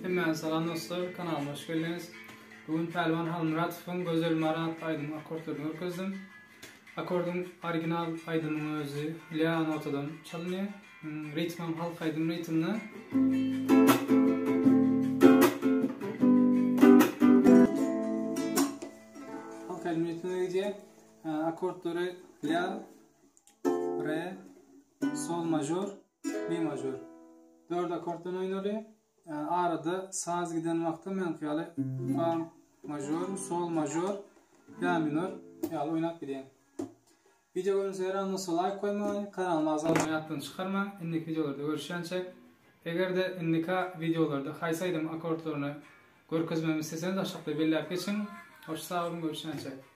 Hemmäňize salam dostlar, kanalyma hoş geldiňiz. Bugün Pälwan Halmyratowyň Gözel Mary atly aýdymyň akkordlaryny görkezdim. Akkordyň original aýdymyň özi lýa notadan çalynýar. Ritmem halk aýdym ritminde. Halk aýdym ritminde gidýär. Akkordlary lýa, re, sol mažor, mi mažor. Dört akkorddan oýnalýar. Arada saz giden wagtda meňki ýaly fa mažor, sol mažor, la minor ýaly oýnap gidýän. Wideo görnüse ýaran bolsa laýk goýmagy, kanalyma agza bolmagy ýatdan çykarmaň. Indiki wideolarda görüşýänçäk. Eger-de indiki wideolarda haýsy aýdym akkordlaryny görkezmegimi isleseňiz aşakda belläp geçiň. Hoş sag boluň görüşýänçäk.